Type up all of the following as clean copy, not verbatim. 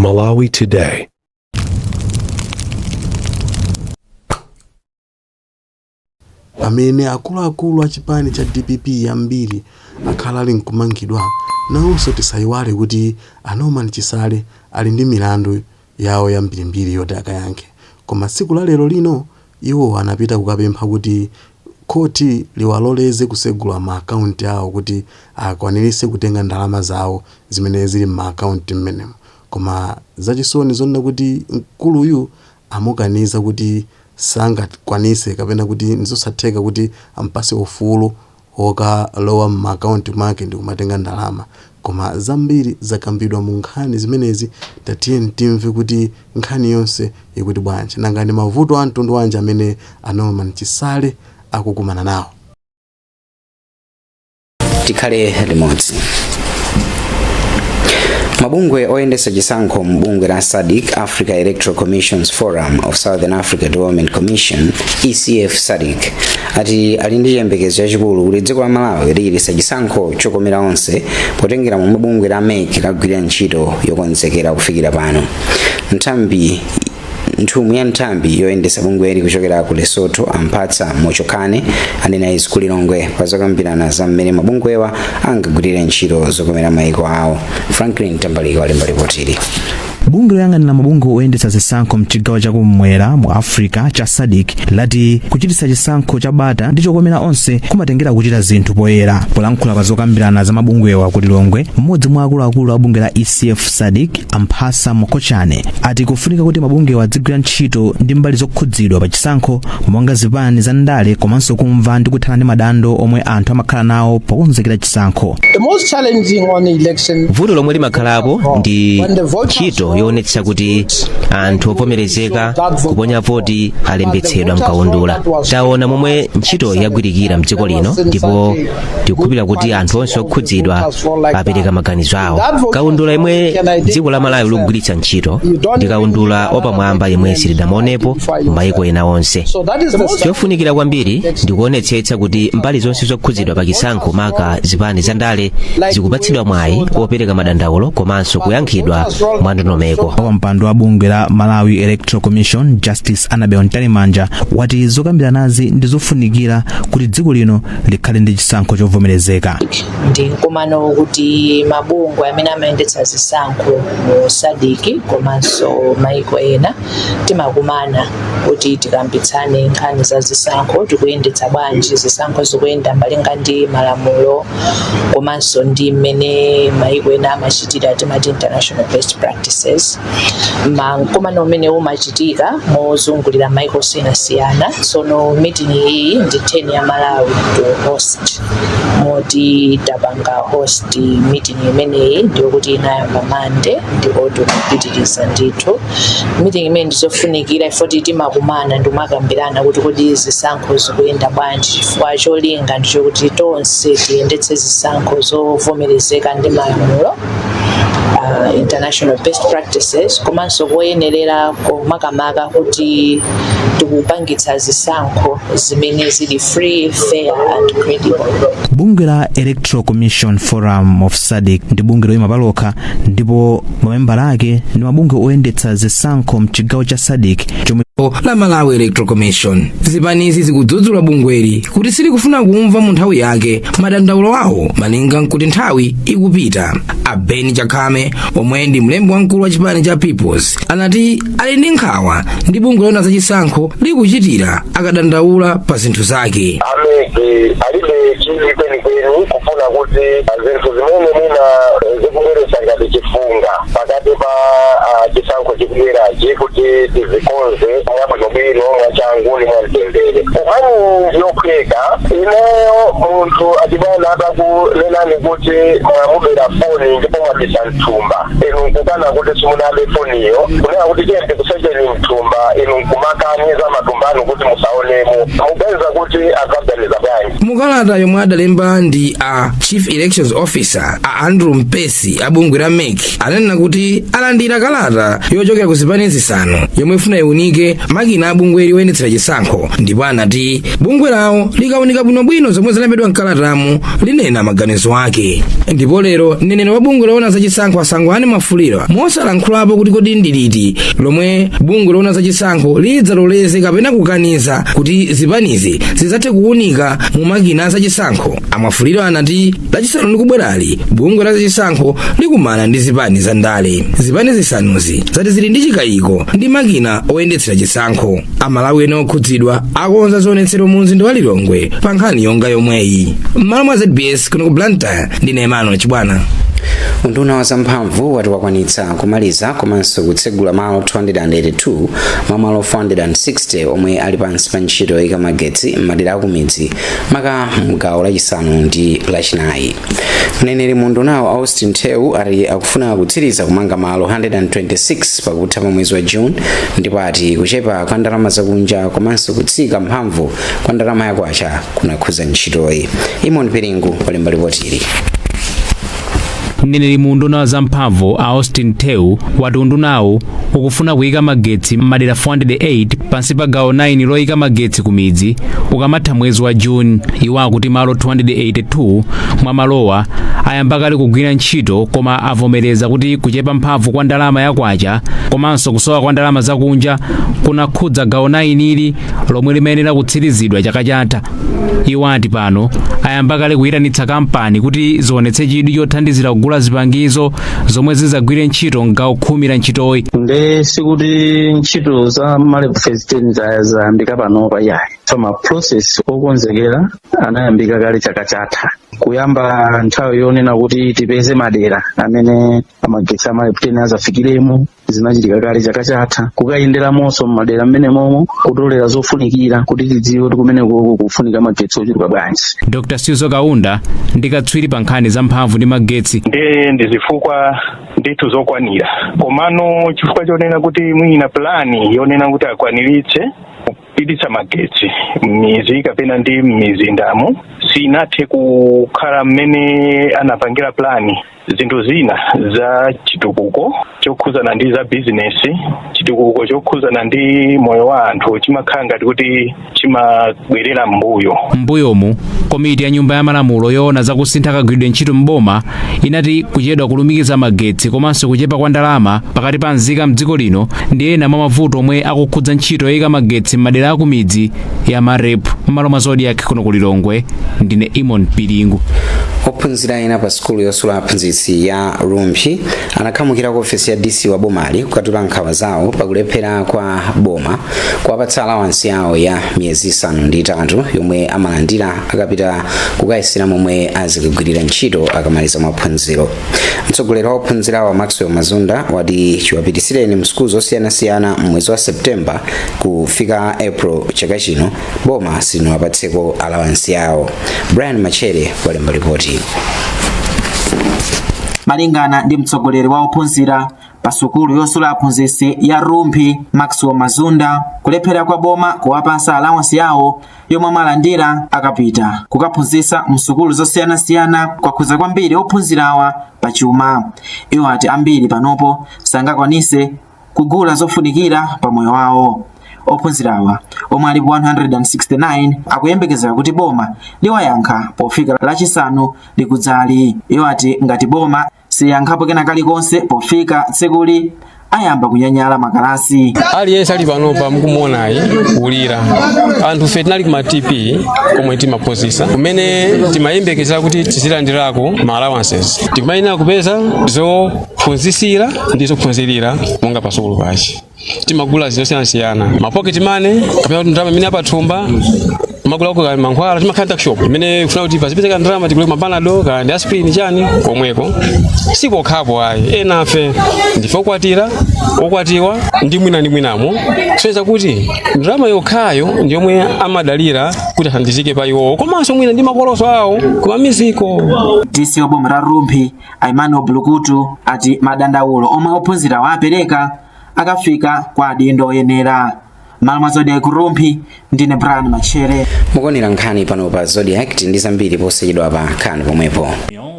Malawi Today. Pamene akuluakulu a chipani cha dpp ambiri akhala ali nkumangidwa, nawonso tisayiwale kuti a Norman Chisale ali ndi milandu yawo yambirimbiri yoti akayankhe. Koma tsiku la lero lino, iwo anapita kukapempha kuti khoti liwaloleze kusegula ma akaunti awo kuti akwaniritse kutenga ndalama zawo zimene zili m'ma akaunti mmenemo. Koma zachisoni zonena kuti mkuluyu amukaniza kuti sangakwanise kapena kuti ndizosatheka kuti ampase ufulu wokalowa m'ma akaunti mwake ndikumatenga ndalama. Koma zambiri zakambidwa mu nkhani zimenezi, tatiyeni timve kuti nkhani yonse ikuti bwanji. Nanga ndi mavuto a mtundu wanji amene a Norman Chisale akukumana nawo? Tikhale limodzi. Mabungwe oyendetsa chisankho m'bungwe la SADC, Africa Electoral Commissions Forum of Southern Africa Development Commission, ECF SADC, ati ali ndi chiyembekezo chachikulu kuti dziko la Malawi lichititsa chisankho chokomera onse potengera momwe bungwe la MEC lagwirira ntchito yokonzekera kufikira pano. Nthumwi ya nthambi yoyendetsa bungweli kuchokera ku Lesotho, a Mphatsa Mochokane, anena izi ku Lilongwe pa zokambirana za mmene mabungwewa angagwirire ntchito zokomera maiko awo. Franklin Tambalika walemba ripotili. Bungwe loyang'anira mabungwe oyendetsa zisankho mchigawo chakumwera mu Africa cha SADC lati kuchititsa chisankho cha bata ndi chokomera onse kumatengera kuchita zinthu poyera. Polankhula pa zokambirana za mabungwewa ku Lilongwe, mmodzi mwa akuluakulu a bungwe la ECF SADC, a Mphasa Mokochane, ati kufunika kuti mabungwewa adzigwira ntchito ndi mbali zokhudzidwa pa chisankho monga zipani za ndale komanso kumva ndi kuthana ndi madando omwe anthu amakhala nawo pokonzekera chisankho. The most challenging on election Vuto lomwe limakhalapo ndi ntchito yoonetsetsa kuti anthu ovomerezeka kuponya voti alembetsedwa mkaundula. Taona momwe ntchito yagwirikira mdziko lino ndipo tikukhulupirira kuti anthu onse okhudzidwa apereka maganizo awo. Kaundula yemwe dziko la Malawi likugwiritsa ntchito ndi kaundula wapamwamba yemwe sitidamuonepo m'mayiko ena onse. Chofunikira kwambiri ndikuonetsetsa kuti mbali zonse zokhudzidwa pa chisankho, maka zipani za ndale, zikupatsidwa mwayi wopereka madandaulo komanso kuyankhidwa mwa ndondomeko. Wapampando wa bungwe la Malawi Electoral Commission, Justice Annabel Mtalimanja, wati zokambiranazi ndi zofunikira kuti dziko lino likhale ndi chisankho chovomerezeka. Ndi mkumano wokuti mabungwe amene amayendetsa zisankho mu SADC komanso maiko ena timakumana kuti tikambitsane nkhani za zisankho, tikuyendetsa bwanji zisankho, zikuyenda malinga ndi malamulo komanso ndi mmene maiko ena amachitira, timati international best practices. Mkumano umene umachitika mozungulira maiko osiyanasiyana. Tsono meeting iyi ndi turn ya Malawi to host, moti tapanga host meeting imeneyi, ndiyokuti inayamba Monday ndipo tikupitiriza ndithu. Meeting imene ndizofunikira ifoti timakumana ndikumakambirana kuti kodi zisankho zikuyenda bwanji, chifukwa cholinga ndichokuti tonse tiyendetse zisankho zovomerezeka ndi malamulo, international best practices, komanso koyenerera, komakamaka kuti tikupangitsa zisankho zimene zili free, fair and credible. Bungwe la Electoral Commission Forum of SADC ndi bungwe loyima palokha ndipo mamembala ake ndi mabungwe oyendetsa zisankho mchigawo cha SADC chomwe la Malawi Electoral Commission. Zipanizi zikudzudzula bungweli kuti silikufuna kumva mu nthawi yake madandaulo awo, malinga nkuti nthawi ikupita. A Ben Chakhame, omwe ndi mlembi wamkulu wa chipani cha Peoples, anati ali ndi nkhawa ndi bungwe loona zachisankho likuchitira akadandaula pa zinthu zake. A MEC alibe chidwi kwenikweni kufuna kuti zinthu zimene mwina zikubweretsa ngati chifunga pakati pa chisankho chikubwerachi kuti tizikonze mwabwinobwino, mwachangu ndi mwamtendere. Nkhani yophweka, ineyo munthu achibwana atakunenani kuti mwamubera foni ndipo mwabisa mthumba, inu nkukana kuti simunabe foniyo, kunena kuti tiye tikusecheni mthumba, inu nkumakaniza matumba anu kuti musaonemo, muganiza kuti adzaganiza bwanji? Mukalata yomwe adalemba ndi a Chief Elections Officer, a Andrew Mpesi, a bungwe la MEC ananena kuti alandira kalata yochokera ku zipani zisanu yomwe ifuna iunike makina a bungweli oyendetsera. chisankho, ndipo anati bungwe lawo likawunika bwinobwino zomwe zalembedwa mkalatamu linena maganizo ake. Ndipo lero mneneri wa bungwe loona za chisankho, a Sangwani Mwafulirwa, mosalankhulapo kuti kodi ndiliti lomwe bungwe loona za chisankho lidzaloleze kapena kukaniza kuti zipanizi zidzathe kuwunika mu makina za chisankho, a Mwafulirwa anati Lachisanu likubwerali bungwe la zachisankho likumana ndi zipani za ndale. Zipani zisanuzi zati zili ndi chikayiko ndi makina oyendetsera chisankho. Amalawi ena okhudzidwa akonza zionetsero mu mzinda wa Lilongwe pa nkhani yonga yomweyi. M'malo mwa ZBS kuno ku Blantyre, ndine Emmanuel Chibwana. Unduna wa zamphamvu wati wakwanitsa kumaliza komanso kutsegula malo 282 mwa malo 460 omwe ali pansi pa ntchito yoyika magetsi m'madera akumidzi, maka mgawo lachisanu ndi lachinayi. Mneneri mu undunawo, Austin Theu, ati akufuna kutsiriza kumanga malo 126 pakutha pa mwezi wa June, ndipo ati kuchepa kwa ndalama zakunja komanso kutsika mphamvu kwa ndalama yakwacha kunakhuza ntchitoyi. Imon Piringu walemba ripoti ili. Mneneri mu unduna wa zamphamvu, a Austin Theu, wati undunawo ukufuna kuyika magetsi m'madera 408 pansi pa gawo 9 loyika magetsi ku midzi ukamatha mwezi wa Juni. Iwo akuti malo 282 mwa malowa ayamba kale kugwira ntchito, koma avomereza kuti kuchepa mphamvu kwa ndalama yakwacha komanso kusowa kwa ndalama zakunja kunakhudza gawo 9 ili lomwe limayenera kutsirizidwa chaka chatha. Iwo ati pano ayamba kale kuyitanitsa kampani kuti zionetse chidwi chothandizira kugula zipangizo zomwe zizagwire ntchito mgawo 10 la ntchitoyi. Nde sikuti ntchito za MAREP phase 10 zayambika panopa, yayi. Ma process okonzekera anayambika kale chaka chatha, kuyamba nthawi yonena kuti tipeze madera amene amagetsi a MAREP 10 azafikiremo. Zinachitika kale chaka chatha, kukayenderamonso mmadera mmene momo, kutolera zofunikira kuti tidziwe kuti kumeneko kufunika magetsi ochuluka bwanji. Dr Sizo Kaunda ndi katswiri pa nkhani za mphamvu ndi magetsi. Ndiye ndi zifukwa ndithu zokwanira, komano chifukwa chonena kuti mwina plan yonena kuti akwaniritse kupititsa magetsi m'mizi kapena ndi m'mizindamo sinathe kukhala mmene anapangira plan, zinthu zina za chitukuko chokhuzana ndi za bizinesi, chitukuko chokhuzana ndi moyo wa anthu, chimakhala ngati kuti chimabwerera m'mbuyo. M'mbuyomu, komiti ya Nyumba ya Malamulo yoona zakusintha kagwiridwe ntchito m'boma inati kuchedwa kulumikiza magetsi komanso kuchepa kwa ndalama pakati pa nzika mdziko lino ndi ena mwa mavuto omwe akukhudza ntchito yoyika magetsi m'madera akumidzi ya MAREP. M'malo mwa Zodiak kuno ku Lilongwe, ndine Imon Piringu. Ophunzira ena pa sukulu yosula aphunzitsi ya Rumphi anakhamukira ku ofesi ya DC wa bomali kukatula nkhawa zawo pakulephera kwa boma kuwapatsa alawansi yawo ya miyezi 6 yomwe amalandira akapita kukayesera momwe azikagwirira ntchito akamaliza maphunziro. Mtsogoleri wa ophunzirawa, Maxwell Mazunda, wati chiwapitisireni mu sukulu zosiyanasiyana mwezi wa Septemba kufika April chaka chino, boma silinawapatseko alawansi yawo. Brian Machere walemba ripoti. Malingana ndi mtsogoleri wa ophunzira pa sukulu yosula aphunzitsi ya Rumphi, Maxwell Mazunda, kulephera kwa boma kuwapasa alawansi yawo yomwe amalandira akapita kukaphunzitsa msukulu zosiyanasiyana kwakhudza kwambiri ophunzirawa pachuma. Iwo ati ambiri panopo sangakwanise kugula zofunikira pa moyo wawo. Ophunzirawa, omwe alipo 169, akuyembekezera kuti boma liwayankha pofika Lachisanu likudzali. Iwo ati ngati boma siyankhapo kena kalikonse pofika tsikuli, ayamba kunyanyala makalasi. Aliyense ali panopa mukumuonayi kulira. Anthu fe tinali kuma TP komwe timaphunzitsa, kumene timayembekezera kuti tizilandirako ma allowances, tikumayenera kupeza zophunzitsira ndi zophunzirira. Monga pasukulu pachi timagula zosiyanasiyana, ma pocket money kapena kuti ndalama imene apathumba, timagula ko mankhwala, timakhala tuck shop imene kufuna kuti pazipezeka ndalama tigule mapanado kana ndi aspirin chani komweko. Sikokhapo ayi, ena afe ndife okwatira, okwatiwa ndi mwina ndi mwinamo, kusonyeza kuti ndalama yokhayo ndi yomwe amadalira kuti athandizike pa iwowo komanso mwina ndi makoloso awo koma miziko. DC wa boma la Rumphi, Emmanuel Bulukutu, ati madandaulo omwe ophunzirawa apereka akafika kwa adindo oyenera. M'malo mwa Zodiak Rumphi, ndine Brian Machere. Mukuonera nkhani pano pa Zodiak ndi zambiri posachedwa pa nkhani pomwepo.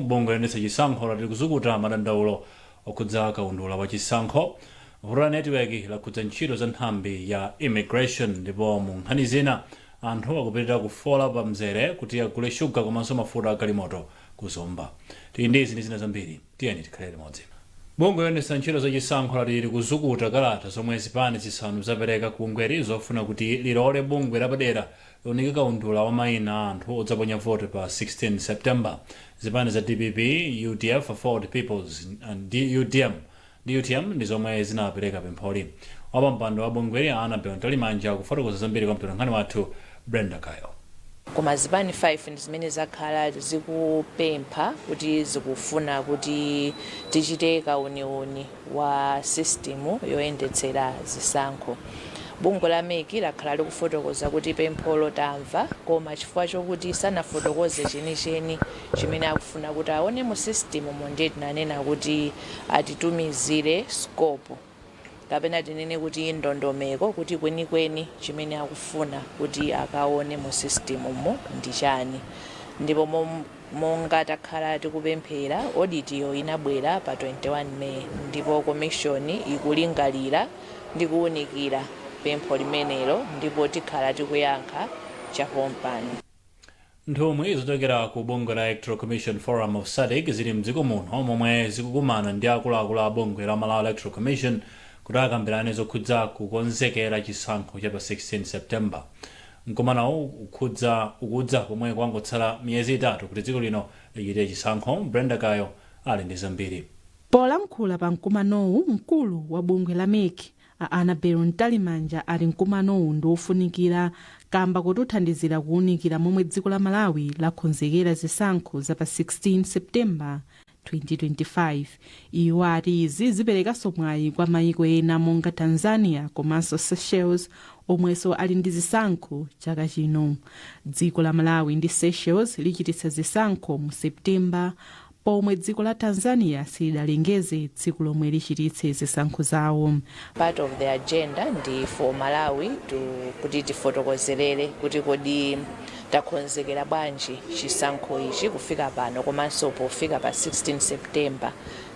Bungwe loyendetsa chisankho lati likuzukuta madandaulo okhudza kaundula wa chisankho. Vuto la netiweki lakhudza ntchito za nthambi ya immigration. Ndipo mu nkhani zina, anthu akupitirira kufola pa mzere kuti agule shuga komanso mafuta agalimoto ku Zomba. Tili ndi izi ndi zina zambiri, tiyeni tikhale limodzi. Bungwe loyendetsa ntchito zachisankho lati lili kuzukuta kalata zomwe zipani zisanu zapereka ku bungweli zofuna kuti lilole bungwe lapadera liunike kaundula wa mayina a anthu odzaponya voti pa 16 September. Zipani za DPP, UDF, Aford, Peoples ndi UDM ndi UTM ndi zomwe zinapereka pempholi. Wapampando wa bungweli, Annabel Mtalimanja, akufotokoza zambiri kwa mtolankhani wathu Brenda Kayo. Koma zipani 5 ndi zimene zakhala zikupempha kuti zikufuna kuti tichite kauniuni wa system yoyendetsera zisankho. Bungwe la MEC lakhala likufotokoza kuti pempholo tamva, koma chifukwa chokuti sanafotokoze chenicheni chimene akufuna kuti aone mu system mu, ndiye tinanena kuti atitumizire scope, kapena tinene kuti ndondomeko, kuti kwenikweni chimene akufuna kuti akaone mu system mu ndi chani. Ndipo monga takhala tikupemphera, audit yo inabwera pa 21 May, ndipo commission ikulingalira ndi kuwunikira pempho limenelo, ndipo tikhala tikuyankha chapompano. Nthumwi zochokera ku bungwe la Electoral Commission Forum of SADC zili mdziko muno, momwe zikukumana ndi akuluakulu a bungwe la Malawi Electoral Commission kuti akambirane zokhudza kukonzekera chisankho cha pa 16 September. Mkumanowu ukudza pomwe kwangotsala miyezi 3 kuti dziko lino lichite chisankho. Brenda Kayo ali ndi zambiri. Polankhula pa mkumanowu, mkulu wa bungwe la MEC, a Annabel Mtalimanja, ali mkumanowu ndi wofunikira kamba kutithandizira kuwunikira momwe dziko la Malawi lakonzekera zisankho za pa 16 September 2025. Iwo ati izi ziperekanso mwayi kwa mayiko ena monga Tanzania komanso Seychelles, omwenso ali ndi zisankho chaka chino. Dziko la Malawi ndi Seychelles lichititsa zisankho mu Septemba, pomwe dziko la Tanzania silidalengeze tsiku lomwe lichititse zisankho zawo. Part of the agenda ndi for Malawi to kuti tifotokozerere kuti kodi takonzekera bwanji chisankho ichi kufika pano, komanso pofika pa 16 September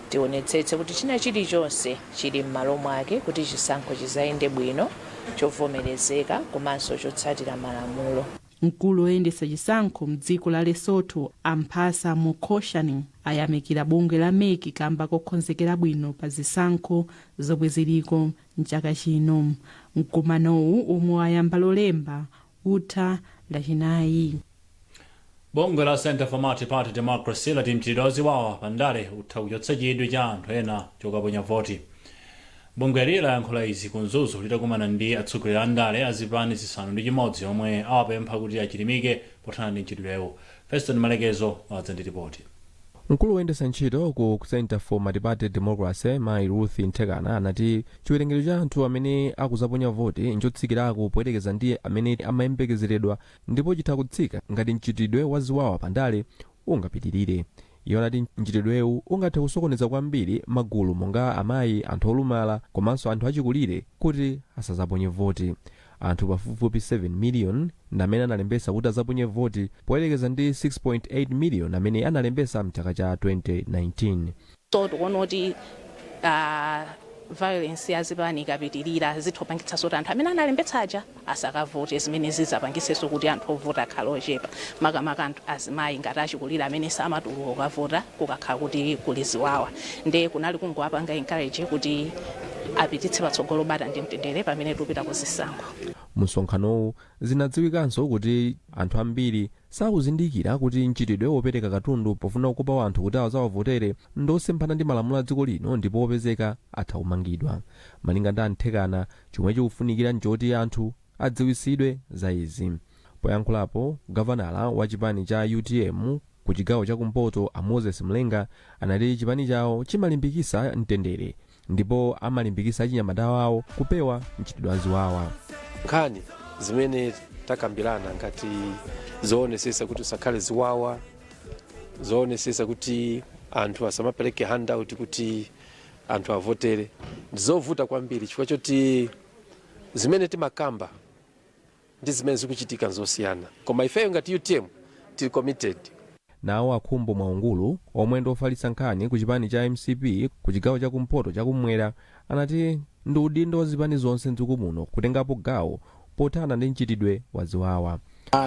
tionetsetse kuti china chilichonse chili m'malo mwake kuti chisankho chizayende bwino, chovomerezeka komanso chotsatira malamulo. Mkulu woyendetsa chisankho mdziko la Lesotho, Amphasa Mokhoshani, ayamikira bungwe la MEC kamba kokonzekera bwino pa zisankho zomwe ziliko mchaka chino. Mkumanowu, omwe wayamba Lolemba, utha Lachinayi. Bungwe la Center for Multi-Party Democracy lati mchitidwe waziwawa pandale utha kuchotsa chidwi cha anthu ena chokaponya voti. Bungweli layankhula izi ku Mzuzu litakumana ndi atsogoleri a ndale a zipani 6 omwe awapempha kuti achilimike pothana ndi mchitidwewu. Feston Malekezo wadza ndi ripoti. Mkulu woyendetsa ntchito ku Center for Multi-Party Democracy, Mayi Ruth Nthekana, anati chiwerengero cha anthu amene akuzaponya voti nchotsikirako poyerekeza ndi amene amayembekezeredwa, ndipo chitha kutsika ngati mchitidwe wa ziwawa pandale ungapitirire. Iwo anati mchitidwewu ungathe kusokoneza kwambiri magulu monga amayi, anthu olumala komanso anthu achikulire kuti asazaponye voti. Anthu pafupifupi 7 million ndi amene analembesa kuti azaponye voti, poyerekeza ndi 6.8 million amene analembesa mchaka cha 2019. So tikuona kuti violence yazipani ikapitirira, zitha kupangitsanso kuti anthu amene analembetsa aja asakavote, zimene zizapangitsenso kuti anthu ovota akhale ochepa, makamaka anthu azimayi ngati achikulire amene samatuluka kukavota kukakhala kuti kuli ziwawa. Nde kunali kungowapanga encourage kuti apititse patsogolo bata ndi mtendere pamene tikupita ku zisankho. Msonkhanowu zinadziwikanso kuti anthu ambiri sakuzindikira kuti mchitidwe wopereka katundu pofuna kukopa anthu kuti azawavotere ndosemphana ndi malamulo a dziko lino, ndipo wopezeka atha kumangidwa. Malinga ndi Anthekana, chomwe chikufunikira nchoti anthu adziwisidwe za izi. Poyankhulapo, gavanala wa chipani cha UTM ku chigawo chakumpoto, a Moses Mlenga, anati chipani chawo chimalimbikisa mtendere ndipo amalimbikisa achinyamata awo kupewa mchitidwe waziwawa. Nkhani zimene takambirana ngati zoonesesa kuti usakhale ziwawa, zoonesesa kuti anthu asamapereke handout kuti anthu avotere, ndizovuta kwambiri chifukwa choti zimene timakamba ndi zimene zikuchitika nzosiyana, koma ifeyo ngati UTM tili committed. Nawo Akhumbo Mwaungulu, omwe ndi ofalitsa nkhani ku chipani cha MCP ku chigawo chakumpoto chakumwera, anati Ndi udindo wa zipani zonse mdziko muno kutengapo gawo pothana ndi mchitidwe wa ziwawa.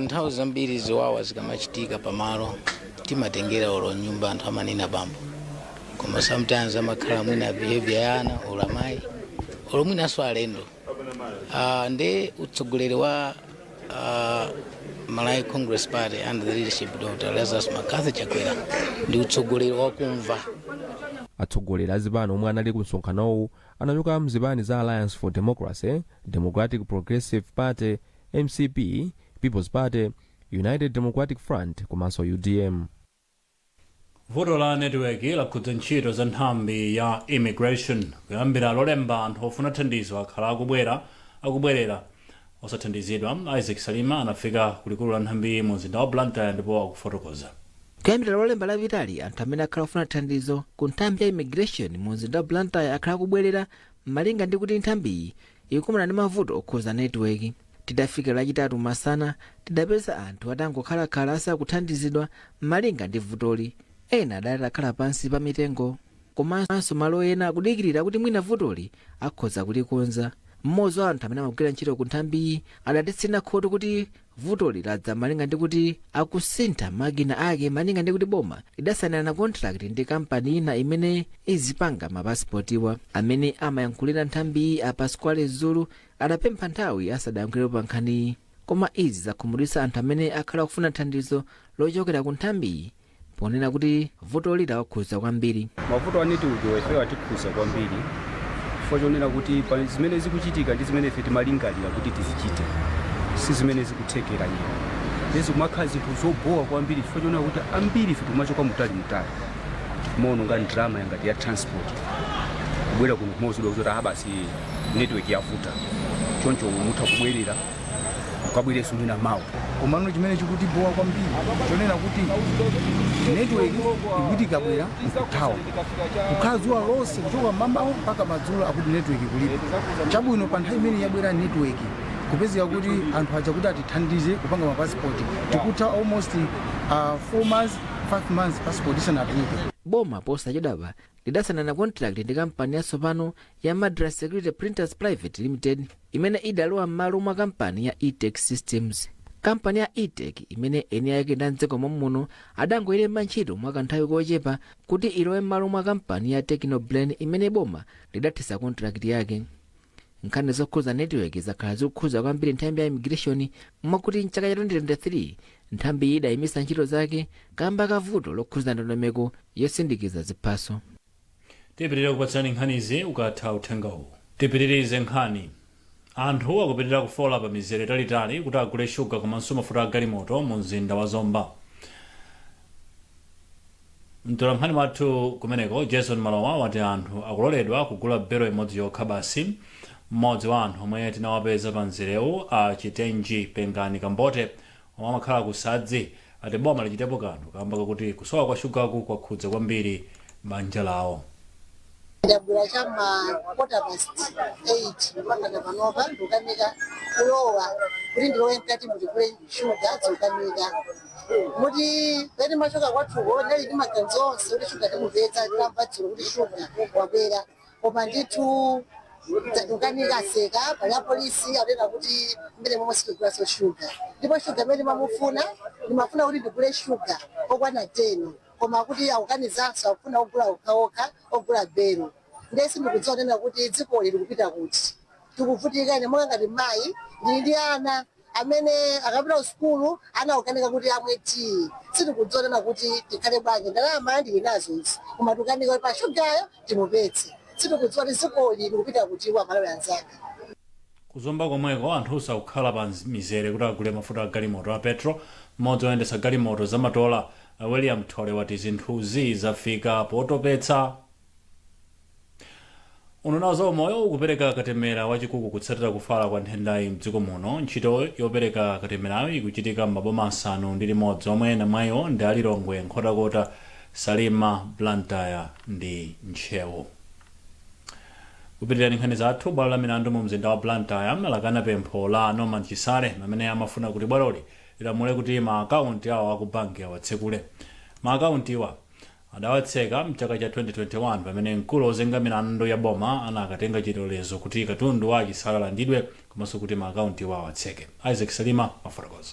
Nthawi zambiri ziwawa zikamachitika pamalo, timatengera olo nyumba, anthu amanena bambo, koma sometimes amakhala mwina behavior ya ana olo amayi olo mwinanso alendo. Ndi utsogoleri wa Malawi Congress Party under the leadership of Dr. Lazarus McCarthy Chakwera ndi utsogoleri wakumva. Atsogoleri a zipani omwe anali ku msonkhanowu anachoka mzipani za Alliance for Democracy, Democratic Progressive Party, MCP, People's Party, United Democratic Front komanso UDM. Vuto la netiweki lakhudza ntchito za nthambi ya immigration. Kuyambira Lolemba, anthu ofuna thandizo akhala akubwera akubwerera osathandizidwa. Isaac Salima anafika kulikulu la nthambi mu mzinda wa Blantyre ndipo akufotokoza. Kuyambira Lolemba lapitali, anthu amene akhala ofuna thandizo ku nthambi ya immigration mu mzinda wa Blantyre akhala akubwerera, malinga ndi kuti nthambiyi ikukumana ndi mavuto okhuza netiweki. Tidafika Lachitatu masana, tidapeza anthu atangokhalakhala asakuthandizidwa malinga ndi vutoli. Ena adali atakhala pansi pa mitengo komanso malo ena, akudikirira kuti mwina vutoli akhoza kulikonza. Mmodzi wa anthu amene amagwira ntchito ku nthambiyi adatitsina khutu kuti vutoli ladza malinga ndi kuti akusintha makina ake, malinga ndi kuti boma lidasainirana contract ndi kampani ina imene izipanga mapasipotiwa. Amene amayankhulira nthambiyi, a Pasquale Zulu, adapempha nthawi asadayankhulire pa nkhaniyi. Koma izi zakhumudwitsa anthu amene akhala kufuna thandizo lochokera ku nthambiyi, ponena kuti vutoli lawakhuza kwambiri. Mavuto a network ife atikhuza kwambiri, chifukwa chonena kuti pa zimene zikuchitika ndi zimene ife timalingalira kuti tizichite si zimene zikuthekera iwo. Lezi kumakhala zinthu zobowa kwambiri, chifukwa chonena kuti ambiri ife tikumachoka mutali mutali, tikumaononga ndalama yangati ya transport kubwera kuno, kumauzidwa kuti ah, basi, network yavuta, choncho mutha kubwerera, mukabwerenso mwina mawa. Komano chimene chikutibowa kwambiri chonena kuti network ikuti ikabwera nkuthawa, kukhala dzuwa lonse kuchoka mmamawa mpaka madzulo akuti network kulibe. Chabwino, pa nthawi imene yabwera network, kupezeka kuti anthu aja kuti atithandize kupanga mapasipoti, tikutha almost 4 months, 5 months passport isanatuluke. Boma posachedwapa lidasainana contract ndi kampani yatsopano ya Madras Security Printers Private Limited, imene idalowa m'malo mwa kampani ya Etech Systems. Kampani ya Etech, imene eni ake ndi mdziko mommuno, adangoyilemba ntchito mwa kanthawi kochepa kuti ilowe m'malo mwa kampani ya Technobrain imene boma lidathetsa contract yake. Nkhani zokhuza network zakhala zikukhuza kwambiri nthambi ya immigration, mwakuti mchaka cha 2023 nthambi iyi idayimisa ntchito zake kamba ka vuto lokhuza ndondomeko yosindikiza ziphaso. Tipitirire kupatsirani nkhanizi ukatha uthenga uwu. Tipitirize nkhani. Anthu akupitirira kufola pa mizere italitali kuti agule shuga komanso mafuta a galimoto mu mzinda wa Zomba. Mtolankhani wathu kumeneko, Jason Malowa, wati anthu akuloledwa kugula belo imodzi yokha basi. Mmodzi wa anthu omwe tinawapeza pa mzerewu, a Chitenji Pengani Kambote, omwe amakhala ku Sadzi, ati boma lichitepo kanthu kamba kakuti kusowa kwa shugaku kwakhudza kwambiri banja lawo. Ndabwera chama 8:15, mpaka panopa ndikukanika kulowa. Kuti ndilowe mkati mutigule shuga, zikukanika. Muti pene machoka kwathuko ndali ndi maganizo onse kuti shuga timupeza, tilamva dzulo kuti shuga wakwera, koma ndithu ndikukanika. Seka pali apolisi, akunena kuti mmene momwe sitigulaso shuga, ndipo shuga imene ndimamufuna, ndimafuna kuti ndigule shuga okwana 10, koma kuti akukanizanso, akufuna ogula okhaokha, ogula belo. Ndiye sindikudziwa kunena kuti dzikoli likupita kuti. Tikuvutika. Ine monga ngati mayi, ndili ndi ana amene akapita ku sukulu, ana akukanika kuti amwe tii. Sitikudziwa kunena kuti tikhale bwanji. Ndalama ndili nazo izi, koma tikukanika kuti pa shugayo timupetse. Sitikudziwa kuti dzikoli likupita kuti, wa Malawi anzanga. Kuzomba komweko, anthu sakukhala pa mizere kuti agule mafuta a galimoto a petrol. Mmodzi oyendetsa galimoto zamatola, William Thole, wati zinthuzi zafika potopetsa. Unduna wa zaumoyo ukupereka katemera wachikuku kutsatira kufala kwa nthendayi mdziko muno. Ntchito yopereka katemerayo ikuchitika m'maboma 6, omwe ena mwa iwo ndi a Lilongwe, Nkhotakota, Salima, Blantyre ndi Ntcheu. Kupitirira nkhani zathu, bwalo la milandu mu mzinda wa Blantyre lakana pempho la Norman Chisale amene amafuna kuti bwaloli lilamule kuti ma akaunti awo aku banki awatsekule. Ma akauntiwa Adawatseka mchaka cha 2021 pamene mkulu wozenga milandu ya boma anakatenga chilolezo kuti katundu wa Achisale alandidwe komanso kuti maakaunti wawo atseke. Isaac Salima mafotokoza.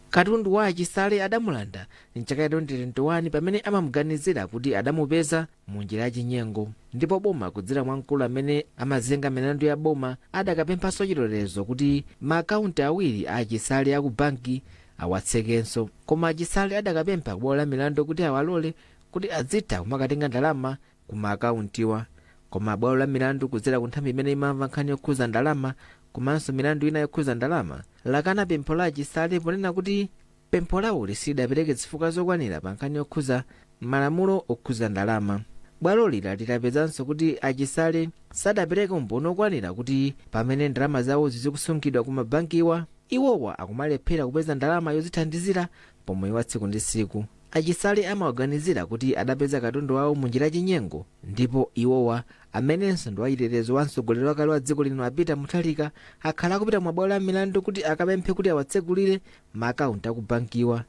Katundu wa Achisale adamulanda mchaka cha 2021 pamene amamuganizira kuti adamupeza mu njira yachinyengo, ndipo boma kudzera mwa mkulu amene amazenga milandu ya boma adakapemphanso chilolezo kuti maakaunti awiri a Achisale aku banki awatsekenso. Koma Achisale adakapempha kubwalo la milandu kuti awalole kuti adzitha kumakatenga ndalama ku maakauntiwa, koma bwalo la milandu kudzera ku nthambi imene imamva nkhani yokhuza ndalama komanso milandu ina yokhuza ndalama lakana pempho la Achisale ponena kuti pempho lawo silidapereke zifukwa zokwanira pa nkhani yokhuza malamulo okhuza ndalama. Bwaloli litapezanso kuti Achisale sadapereke umboni okwanira kuti pamene ndalama zawo zizikusungidwa ku mabankiwa, iwowa akumalephera kupeza ndalama yozithandizira pomoyo wa tsiku ndi tsiku. Achisale amawaganizira kuti adapeza katundu wawo munjira yachinyengo, ndipo iwowa amenenso ndi wachitetezo wa mtsogoleri wakale wa dziko lino a Peter Mutharika akhala akupita mabwalo a milandu kuti akapemphe kuti awatsegulire maakaunti akubankiwa.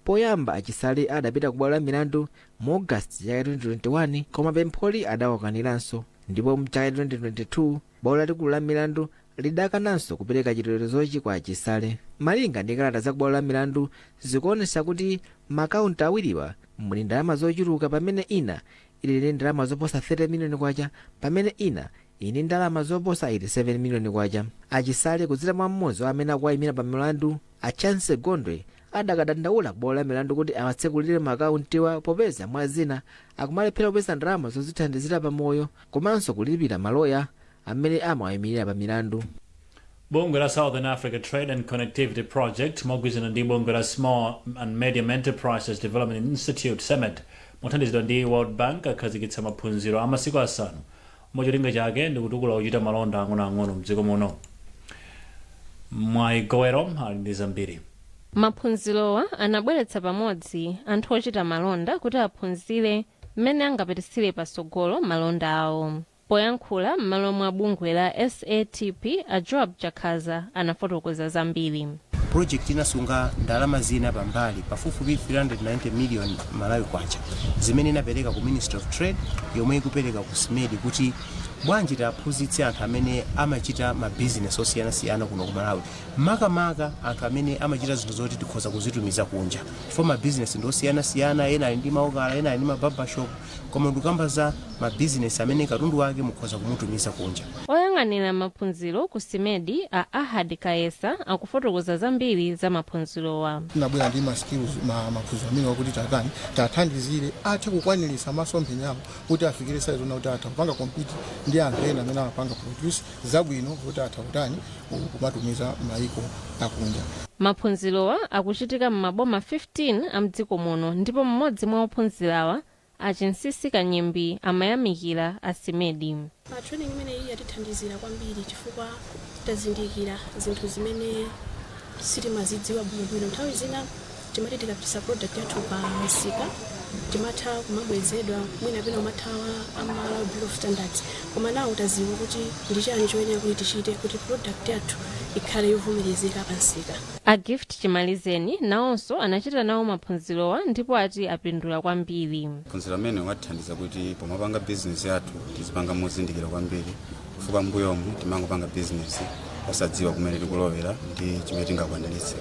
Poyamba Achisale adapita ku bwalo la milandu mu August chaka 2021, koma pempholi adawakaniranso, ndipo mchaka 2022 bwalo lalikulu la milandu lidakananso kupereka chilolezochi kwa Achisale. Malinga ndi kalata za kubwalo la milandu, zikuonesa kuti maakaunti awiriwa muli ndalama zochuluka, pamene ina ili ndi ndalama zoposa 30 miliyoni kwacha, pamene ina ili ndi ndalama zoposa 87 miliyoni kwacha. Achisale kudzera mwa mmodzi wa amene akuwayimira pa milandu, a Chance Gondwe, adakadandaula kubwalo la milandu kuti awatsekulire maakauntiwa popeza mwa zina akumalephera kupeza ndalama zozithandizira pamoyo komanso kulipira maloya amene amawayimirira pa milandu. Bungwe la Southern Africa Trade and Connectivity Project mogwirizana ndi bungwe la Small and Medium Enterprises Development Institute, SMED, mothandizidwa ndi World Bank akhazikitsa maphunziro a masiku 5 omwe cholinga chake ndi kutukula ochita malonda ang'onoang'ono mdziko muno. Mwayi Gowero ali ndi zambiri. Maphunzirowa anabweretsa pamodzi anthu ochita malonda kuti aphunzire mmene angapititsire patsogolo malonda awo. Poyankhula m'malo mwa bungwe la SATP, a Joab Chakhaza anafotokoza zambiri. Project inasunga ndalama zina pambali pafupifupi 390 million Malawi kwacha zimene inapereka ku Ministry of Trade, yomwe ikupereka ku SMED, kuti bwanji tiaphunzitse anthu amene amachita mabizinesi osiyanasiyana kuno ku Malawi, makamaka anthu amene amachita zinthu zoti tikhoza kuzitumiza kunja, chifukwa mabizinesi ndi osiyanasiyana. Ena ali ndi maokala, ena ali ndi mabarbershop, koma ndikukamba za mabizinesi amene katundu wake mukhoza kumutumiza kunja. Oyang'anira maphunziro ku SMED, a Ahad Kayesa, akufotokoza zambiri za maphunzirowa. Tinabwera ndi ma skills, maphunziro amene wakuti tatani tathandizire athe kukwaniritsa masomphenya awo kuti afikire size ona kuti atha kupanga compete ndi anthu ena amene amapanga produce zabwino kuti atha kutani, kumatumiza maiko akunja. Maphunzirowa akuchitika m'maboma 15 a mdziko muno, ndipo mmodzi mwa ophunzirawa, Achinsisi Kanyimbi, amayamikira a SMED. Pa training imeneyi yatithandizira kwambiri chifukwa tazindikira zinthu zimene sitimazidziwa bwinobwino. Nthawi zina timati tikapitisa product yathu pa msika timatha kumabwezedwa, mwina pena umathawa a Malawi Bureau of Standards, koma nawo taziwa kuti ndi chani choyenera kuti tichite kuti product yathu ikhale yovomerezeka pa msika. A Gift Chimalizeni nawonso anachita nawo maphunzirowa ndipo ati apindula kwambiri. Phunziro amene watithandiza kuti pomapanga bizinesi yathu tizipanga mozindikira kwambiri, chifukwa mbuyomu timangopanga bizinesi osadziwa kumene tikulowera ndi chimene tingakwaniritse.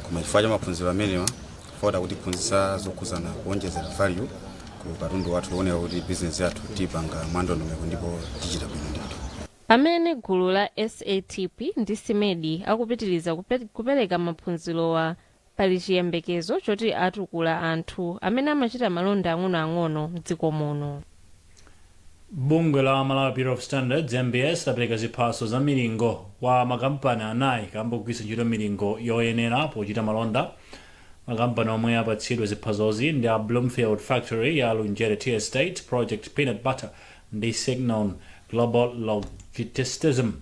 Koma chifukwa cha maphunziro amenewa, chifukwa kutiphunzitsa zokhuzana kuonjezera value ku katundu wathu, kuoneka kuti bizinesi yathu tiyipanga mwandondomeko ndipo tichita bwino ndithu. Pamene gulu la SATP ndi SMED akupitiriza kupereka maphunzirowa, pali chiyembekezo choti atukula anthu amene amachita malonda ang'onoang'ono mdziko muno. Bungwe la Malawi Bureau of Standards, MBS, lapereka ziphaso za milingo kwa makampani anayi kamba kugwiritsa ntchito milingo yoyenera pochita malonda. Makampani omwe apatsidwa ziphasozi ndi a Bloomfield Factory ya Lunjere Tea Estate, Project Peanut Butter ndi Signon Global Logisticism,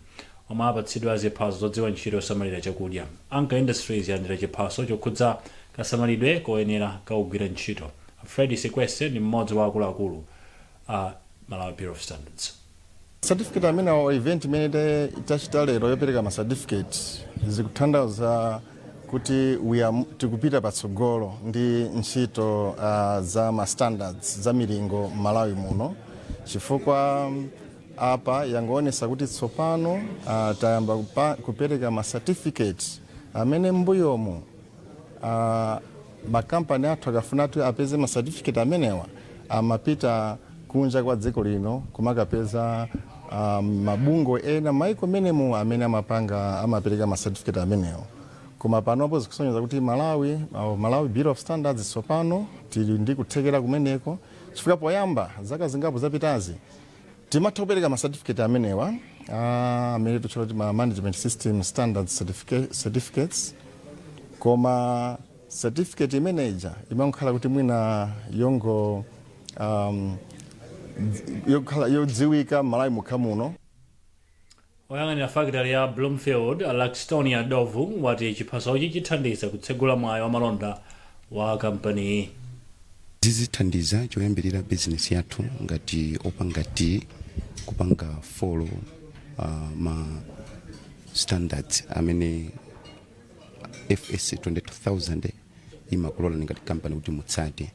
omwe apatsidwa ziphaso zodziwa ntchito yosamalira chakudya. Anka Industries yalandira chiphaso chokhudza kasamalidwe koyenera kaugwira ntchito. Freddy Sikwese ndi mmodzi wa akuluakulu a Malawi Bureau of Standards. Certificate amene wa event imene tachita lero yopereka ma certificate zikutanthauza kuti Kuti we are tikupita patsogolo ndi ntchito za ma standards, za milingo m'Malawi muno, chifukwa apa yangoonesa kuti tsopano tayamba kupereka ma certificate amene mbuyomu makampani athu akafuna kuti apeze ma certificate amenewa amapita kunja kwa dziko lino kumakapeza mabungwe ena maiko menemu amene amapanga, amapereka ma certificate amenewo. Koma panopo zikusonyeza kuti Malawi, Malawi Bureau of Standards, tsopano tili ndi kuthekera kumeneko, chifukwa poyamba zaka zingapo zapitazi timatha kupereka ma certificate amenewa amene tikutchula kuti ma management system standards certificates, koma certificate imeneja imakhala kuti mwina yongo yokhala yodziwika Malawi mukha muno. Oyang'anira factory ya Bloomfield, Laxtonia Dovu, wati chiphasochi chithandiza kutsegula mwayi wa malonda wa kampaniyi. Zizithandiza choyambirira bizinesi yathu ngati opanga tea kupanga follow ma standards amene FS 22000 imakulola ngati company kuti mutsate.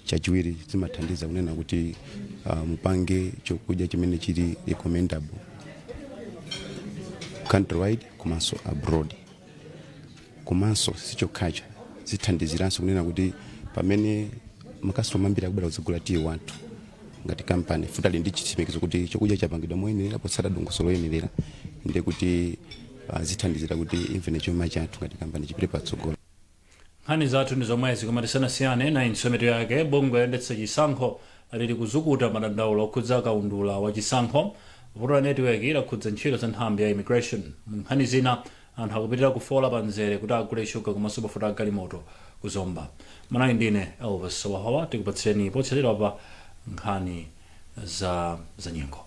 Chachiwiri, zimathandiza kunena kuti mupange chokudya chimene chili recommendable countrywide komanso abroad. Komanso sichokhacho, zithandiziranso kunena kuti pamene makasitoma ambiri akubwera kudzagula tiyi wathu ngati kampani, futi ali ndi chitsimikizo kuti chokudya chapangidwa moyenera potsata dongosolo loyenera, ndiye kuti zithandizira kuti even chuma chathu ngati kampani chipite patsogolo. Nkhani zathu ndi zomwezi, koma tisanasiyane na mitu yake. Bungwe loyendetsa chisankho lili kuzukuta madandaulo okhudza kaundula wa chisankho. Vuto la network lakhudza ntchito za nthambi ya immigration. Mu nkhani zina, anthu akupitirira kufola pa mzere kuti agule shuga komanso mafuta agalimoto kuzomba. Manali ndine Elvis Wahawa. Tikupatsireni potsatira pa nkhani za nyengo.